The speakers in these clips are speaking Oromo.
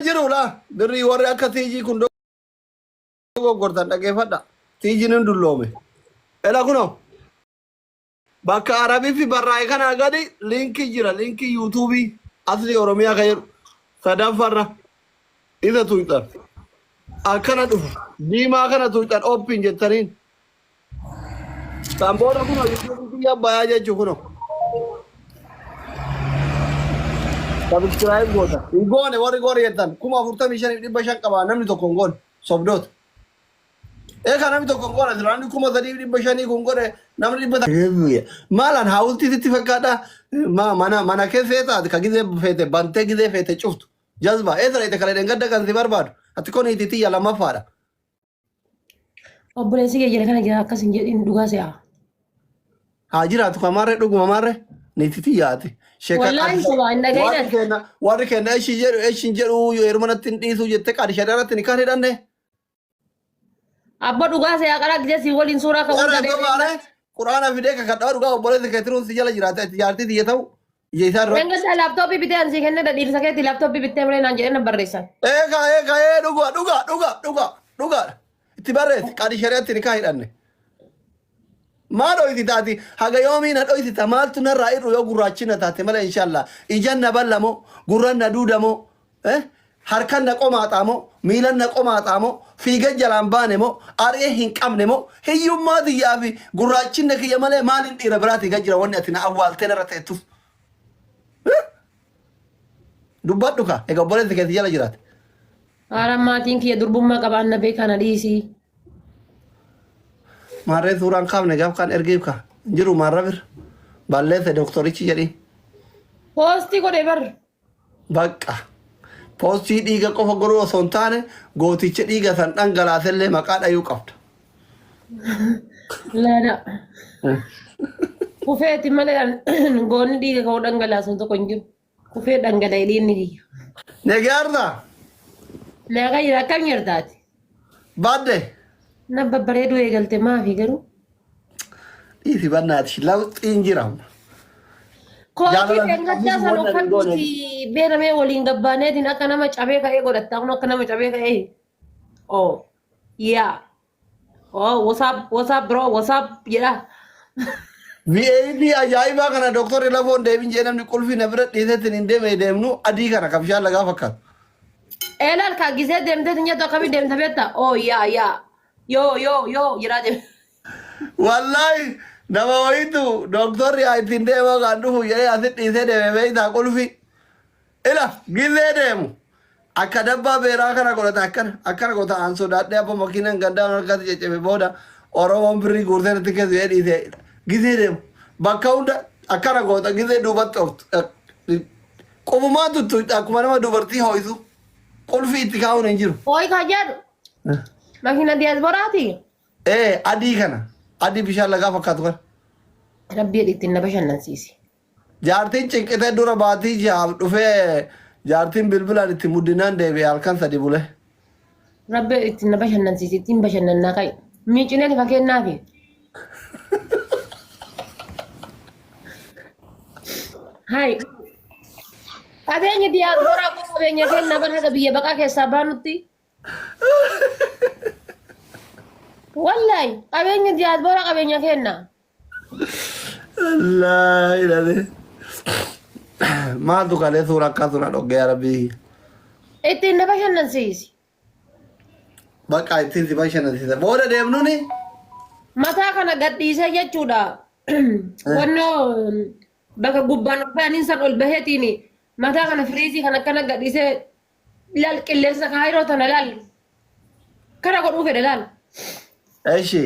Jiru laa birrii warri akka tiijii kun dogoggortan dhaggeeffadha. Tiijiin hin dulloome. Ela kunoo bakka Arabii fi barraa'e kanaa gadi liinkii jira, liinkii yuutuubii asli Oromiyaa kan jedhu sadaffarra isa tuqxan. Akkana dhufa, diimaa kana tuqxan, ooppiin jettaniin. San booda kunoo yuutuubii kiyya bayaa jechuu kunoo. Subscribe goota. Hin goone warri goone jettan 45,500 qabaa, namni tokko hin goone, sobdoota. Egaa namni tokko hin goone jira, namni 3,500 kun godhe, namni dhibba takka. Maalaan haawultii sitti fakkaata? Mana mana kee feetaati ka gizee feete bantee gizee feete cuftu. Jazba eessa dhayite kalee dheengadda kan si barbaadu. Ati kun itti tiyya lammaffaadha. Obboleessi kee jira kana jira akkas hin jedhin, dhugaa se'a. Haa jiraatu ka maarree, dhuguma maarree niiti tiyyaati. Sheeka Wallaahi sobaa hin dhagahin warri ati. kenna warri kenna ishii jedhu ishiin jedhu yeroo manatti hin dhiisuu jettee qaadi shari'aatti ni kan hidhanne. Abbo, dhugaa se'a, qaraa gisee si waliin suuraa ka'uu Quraana dadhabee. sobaare quraana fidee kakadhaa, dhugaa obboleessi keetiruun si jala jiraate, ati jaartii tiyya ta'u ija isaa irra. Dheengaddaa laaptooppii bitee ansii kennee dhiirsa keetti laaptooppii bittee malee naan jedhee na barreessan. Eegaa eegaa ee, dhugaa dhugaa dhugaa dhugaa dhugaa itti barreessi, qaadi shari'aatti ni kan hidhanne. Maa dhoysita taati? Haga yoomii na dhoysita? Maaltu narraa irru yoo gurraachina taate malee? Inshallah ijan na ballamo, gurran na duudamo, eh? Harkan na qomaaxaa moo, miilan na qomaaxaa moo, fiiga jalaan baane moo, ari'ee hin qabne moo, hiyyummaa tiyyaa fi gurraachinna kiyya malee maaliin dhiira biraatii gad jira wanni ati na awwaaltee narra teettuuf? Eh? Dubbadhu ka egaa obboleessi keessa jala jiraate. Haaraan maatiin kiyya durbummaa qabaan na beekaa, na dhiisii. Maarree suuraan kaafne gaaf kaan ergiif ka jiru maarra bir balleesse doktorichi jedhiin. Poostii godhe bar. Bakka. Poostii dhiiga qofa godhuu osoo hin taane gooticha dhiiga san dhangalaasellee maqaa dhayuu qabda. Laada. Kufeeti malee goonni dhiiga ka'uu dhangalaasu tokko hin jiru. Kufee dhangala'e dhiigni kiyya. Negaarda. Nagaa jira, akkam jirtaati? Badde. Na babbareeduu eegalte maafi garuu? Dhiisi bannaati lawxiin jira. Kootii Jaalala dheengaddaa sana wanna hin goone. uffadhuuti beeramee waliin gabbaaneetiin akka nama cabee ka'ee godhatta, kun akka nama cabee ka'ee. Oh yeah. Oh, what's up, what's up bro, what's up jedha. VAT ajaa'ibaa kana doktorri lafoon deebiin jee namni qulfii na bira dhiisetti hin deeme, deemnu adii kana kan bishaan lagaa fakkaatu. Eelal ka gisee deemtee jettu akkamii deemta beekta? Oh yeah yeah. Yo yo yo jedhaa deemta. Wallaahi nama wayitu doktorri haa ittiin deemaa kan dhufu jedhee asitti dhiisee deeme, beektaa qulfii. Ila gizee deemu akka dabbaa beeraa kana godhata, akkana akkana godhata, an sodaadhee abba makiinaan gandaan harkatti ceccebe, booda Oromoon birrii guurtee natti keessa jedhee dhiisee gizee deemu bakka hunda akkana goota, gizee duubatti ooftu qubumaan tuttu akkuma nama dubartii ho'isu, qulfii itti kaa'uun hin jiru. Hooyi ka jedhu. Makiina diyaasporaati. Ee, adii kana, adii bishaan lagaa fakkaatu kana. Rabbii ittiin na bashannansiisi. Jaartiin cinqitee dura baatii 6f dhufee jaartiin bilbilaan itti muddinaan deebi'e, halkan 3 bule. Rabbi ittiin na bashannansiisi, ittiin bashannannaa ka'i. Miicineen ifa kennaafi. Hai. Qabeenya diyaasporaa kun qabeenya kennaa bara haga biyya baqaa keessaa baanutti. Wallahi qabeenya diyaasporaa qabeenya kennaa. Allah ilalee. Maaltu kalee suuraa akkaa suuraa dhoggee yaa rabbii. Ittiin na bashannansiisi. Bakka ittiin si bashannansiisa. Booda deemnuuni. Mataa kana gadhiisee jechuudha. Wannoo bakka gubbaan ol ba'aniin san ol baheetiin mataa kana firiizii kan akkana gadhiisee laal, qilleensa kaayiroo tana laal. Kana godhuu fedhe laal. Eshi.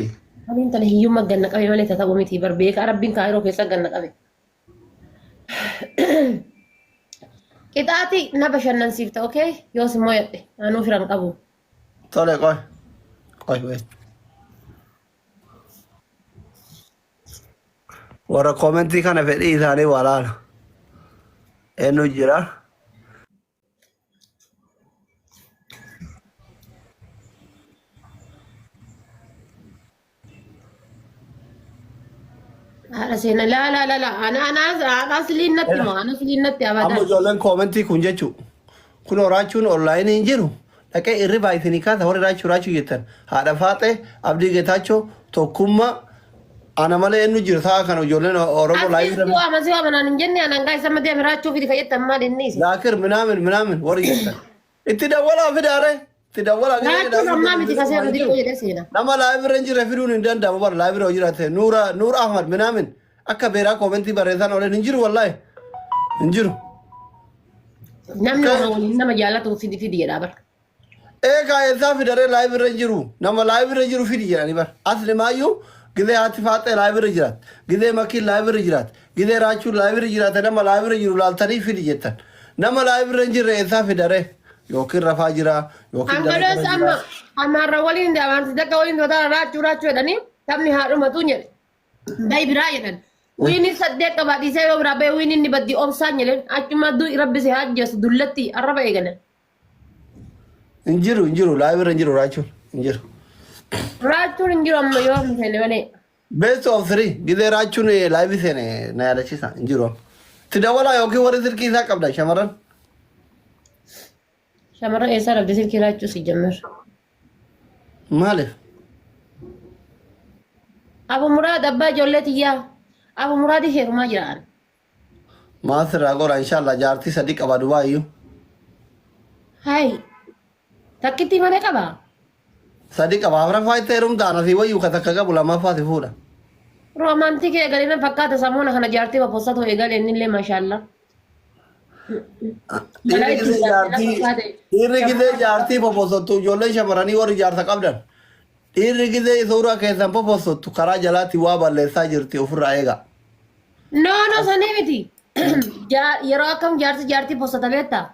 Aniin tana hiyyummaa ganna qabe malee ta'uu miti bar, beekaa rabbiin kaayiroo keessa ganna qabe. Qixaati na bashannansiifta, okay? Yoos immoo yadhe anuu firan qabu. Tole, qoy. Qoy wait. Warra koomentii kana fedhii isaanii walaala. Eenyu jira? Haadha seena laa laa laa laa ana ana ana asliin natti moo ana asliin natti Amma abadan. ijoolleen koomentii kun jechuu. Kunoo raachuun onlaayinii hin jiru. Dhaqee irribaa isinii kaasa warri raachuu raachuu jettan. Haadha Faaxee, Abdii Getaachoo, Tokkummaa, ana malee eenyu jira sa'a kana ijoolleen Oromoo laayivii Ati irra. waama si waama naan hin jenne anaan gaa isa madee raachuu fidi kayyattan maal inni isa. Zaakir minaamin minaamin warri jettan. Itti dawwalaa fidaare. Itti dawwalaa gisee Raachuun ammaa miti kasee hin nuti jiru. jedhee seena. Nama laayivii irra hin jirre fiduun hin danda'amu bara laayivii irra jiraate. Nuura Nuur Ahmad minaamin akka beeraa koomentii barreessan oolan hin jiru wallaahi. Hin jiru. Namni nama waliin nama jaallatu fidi fidi jedhaa bara. Eegaa eessaa fidaree live irra hin jiru. Nama live irra jiru fidi jedhanii bar. Asli maayyuu gizee haati faaxee live irra jiraat. Gizee makiin live irra jiraat. Gizee raachuun live irra jiraate nama live irra jiru laaltanii fidi jettan. Nama live irra hin jirre eessaa fidaree? Yookiin rafaa jira yookiin Hangaloos dalagaa amma jira. amaarra waliin amaarti takka waliin totaa raachuu raachuu jedhanii taphni haadhumatu jedhe. Bayi biraa jedhan. Wiini saddeet qabaa dhiisee yoo biraa bahe wiini inni baddi obsaan jedheen achuma du'i rabbi si haa ajjeesu dullatti arraba eegalan. Hin jiru hin jiru live irra hin jiru raachuun hin jiru. Raachuun hin jiru amma yoo amma seene malee. Best of three gizee raachuun live seene na yaadachiisa hin jiru. Itti dawwalaa yookiin warri silkii isaa qabda shamarran. Shamarran eessaa dhabde silkii raachuu si jammar. Maaliif? Abu Muraad abbaa ijoollee tiyyaa. Abu Muraadi heerumaa jira an. Maal sirraa gora inshallah jaartii sadii qaba Dubaayyuu. Hai. Takkitti malee qabaa? Sadii qaba afraffaa itti heerumta ana si wayyu ka takka qabu lammaffaa si fuudha. Romantic eegalee na fakkaata samoona kana jaartii baposatoo eegalee innillee mashallah. Dhiirri gisee jaartii dhiirri gisee jaartii poposottu ijoolleen shamarranii warri jaarsa qabdan. Dhiirri gisee suuraa keessan poposottu karaa jalaatti waa balleessaa jirti ofirraa eega. No no sanii miti. Yeroo akkam jaarsi jaartii posata beektaa?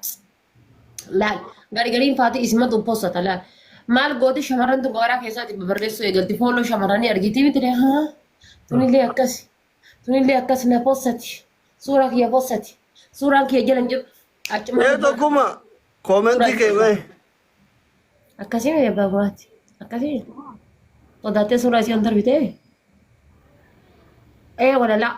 Laal gargariin faati isimatu posata laal. Maal gooti shamarran tun garaa keessaatti babarreessuu eegalti fooloo shamarranii argitii miti dee haa tunillee akkas tunillee akkas na posati suuraa kiyya posati suuraan kiyya jala hin jiru achuma Ee tokkuma koomentii kee mee. Akkasii miti abbaa guraati akkasii miti sodaattee suuraa isii on darbitee ee walalaa.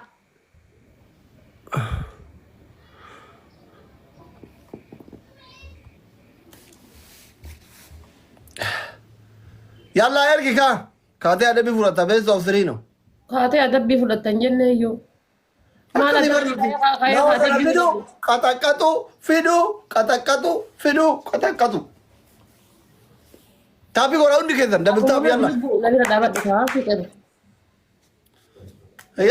Yallaa ergi kaa. Kaatee adabbii fudhatta best of three no. Kaatee adabbii fudhattan jennee iyyuu. Maal Akkasii adabbii barnuti. ka'ee Nama sana adabbii fiduu fudhattu? qaxaqqaxu fiduu qaxaqqaxu fiduu qaxaqqaxu. Taappii godhaa hundi keessan double tap yalla. Na bira dhaabadhu kaa fi qabu.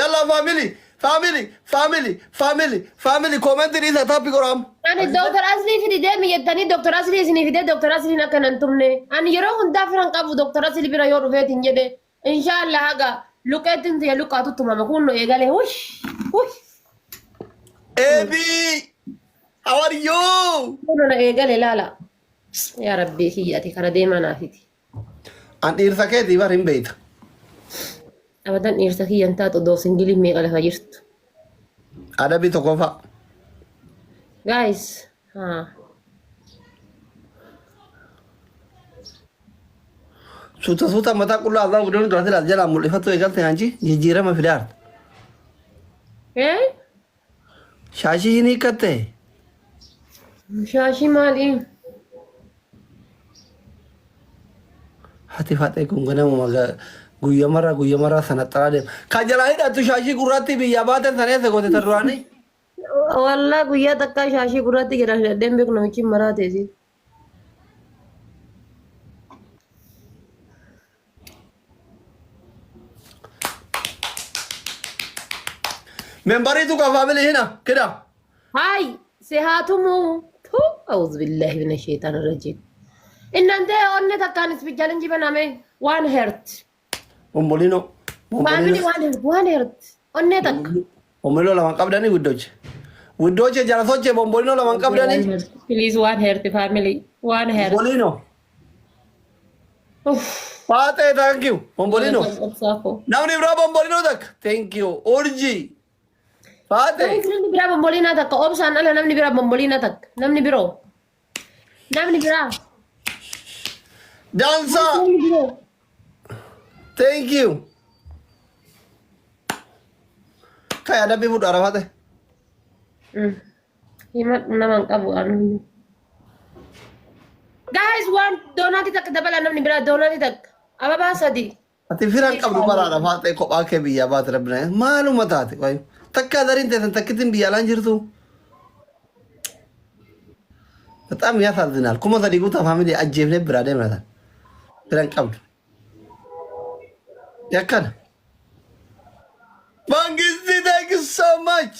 Yalla family family family family family comment dhiisa taappii godhaa amma. Ani Dooktar Aslii fidi deemi jettanii Dooktar Aslii isinii fidee Dooktar Asliin akka nan tumne. Ani yeroo hundaa firan qabu Dooktar Aslii bira yoo dhufeetiin jedhe inshaallah haga luqeettiin tiyya luqqaatu tumama kun nu eegale hush hush Ebi how are you? kun na eegale laala. Yaa Rabbii kiyya ati kara deemaa naafiti. An dhiirsa keetii bar hin beeyta. Abadan dhiirsa kiyya hin taatu odoo singiliin meeqa lafa jirtu. Adabii tokkoffaa. Guys, haa. Suuta suuta mataa qullaa abbaa guddoon duratti ilaal jalaa mul'ifattu eegalte hanchi jijjiirama fidaarta. Eh? Shaashii hin hiikkatte. Shaashii maalii? Hati faxee kun ganamuma guyyamarraa guyyamarraa sana xaraa deema. Kan jalaa hidhattu shaashii gurraattii biyyaa baateen sana eessa goote ta duraanii? Wallaa guyyaa takkaa shaashii gurraatti jedhan hidhadheen beeku namichi maraa teesi. Membariitu qaba faamilii hina kida. Haay si haa tumuu. Tu auzu billahi mina sheetaan rajiim. Innante onne takkaan ispijjaalin jibaname waan hert. Bombolino. Faamilii Bombolino. waan hert waan hert. Onnee takka. Bombolino lama qabdanii widdoche. Widdoche jala soche bombolino lama qabdanii. Please waan hert family waan hert. Bombolino. Uff. Faaxee thank you. Bombolino. Obsaafoo. Namni biraa bombolino takka. Thank you. Urjii. Faaxee. Namni biraa bomboliinaa takka obsaan ala namni biraa bomboliinaa takka namni biroo namni biraa Dansaa. namni biroo Thank you. Kai adabbii fudhu arafaate. Himadhu nama hin qabu anu. Guys, waan doonaati takka dabalaa namni biraa doonaati takka. Ababaa sadi. Ati firan qabdu baraadha faaxee kophaa kee biyyaa baate rabbina maaluma taate wayi takka dariin teessan takkittiin biyya alaan jirtu. በጣም ያሳዝናል። 3000 guutaa family ajjeefnee biraa deemna tan firan qabdu. Yakkana. Mangisti, thank you so much.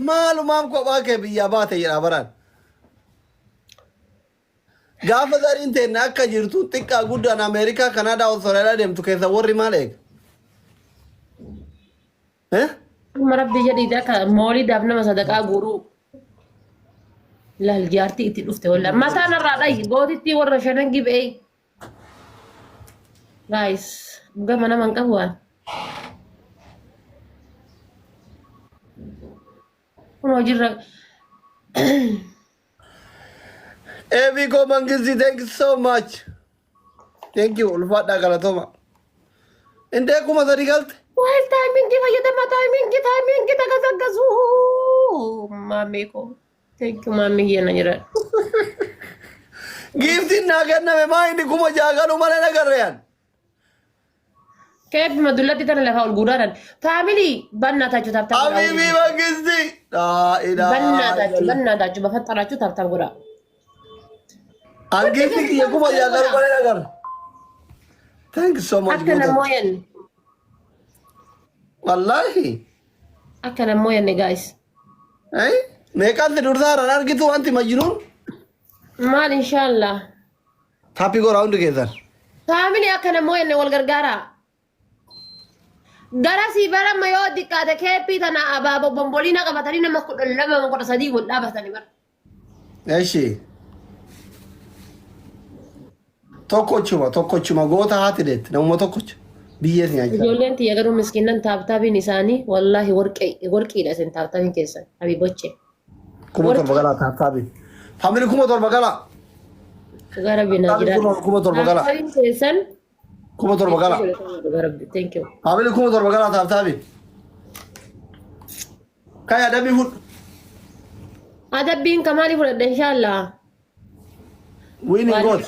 Maalumaaf kophaa kee biyyaa baate jedha baraan. Gaafa zariin teenne akka jirtu xiqqaa guddaan Ameerikaa, Kanaadaa, Austraaliyaa deemtu keessa warri maal eega? Eh? Amma rabbi jedhiiti akka mooliidhaaf nama sadaqaa guuruu. Laal jaartii itti dhufte walla. Mataan irraa dhayi gootitti warra shanan gibee. Guys, gama nama hin qabu waan. Kun hojiirra. Eebikoo Mangisti, thank you so much. Thank you, ulfaadhaa galatooma. Indee 3000 galte. Waayil timing fayyadama, timing, timing tagasaggasu. Maammee koo. Thank you, maammee kiyya jira. Giftiin naa kenname maa inni 6000 galuu malee nagarreeyaan. Keebbima dullatti tana lafaa ol guuraadhaan. Family በእናታችሁ tap tap godhaa. Habibi Mangisti. Laa ilaaha በእናታችሁ illallah. በእናታችሁ በፈጠራችሁ tap tap godhaa. Hangiifti kiyya 6000 galuu malee nagarre. Thank you so much. Akka Guutaa. namooyan Wallaahi. akka namooyan guys. Eh? Meeqaan si dursaa haaraan argitu wanti majnuun? Maal inshaallah. Taappii goraa hundi keessan. Family akka namooyan wal gargaara. Gara sii barama yoo diqqaate keeppii tana abaaboo bomboliina qabatanii nama 12, 13 wal dhaabatanii bara. Eshi. Tokkochuma tokkochuma goota haati deetti namuma tokkocha biyyees nyaachaa. Ijoolleen tiyya garuu miskiinan tap tapiin isaanii wallaahi warqee warqiidha isin tap tapiin keessan habiboche. 7000 galaa tap tapiin. Family 7000 galaa. Dhugaa rabbi naa Tap tapiin jiraadha. 7000 galaa. Tap tapiin keessan 7000 galaa. Dhugaa rabbi, thank you. Family 7000 galaa tap tapiin. Kaya adabbii fudhu. Adabbiin kamaali fudhadha inshaallah. Winning goat.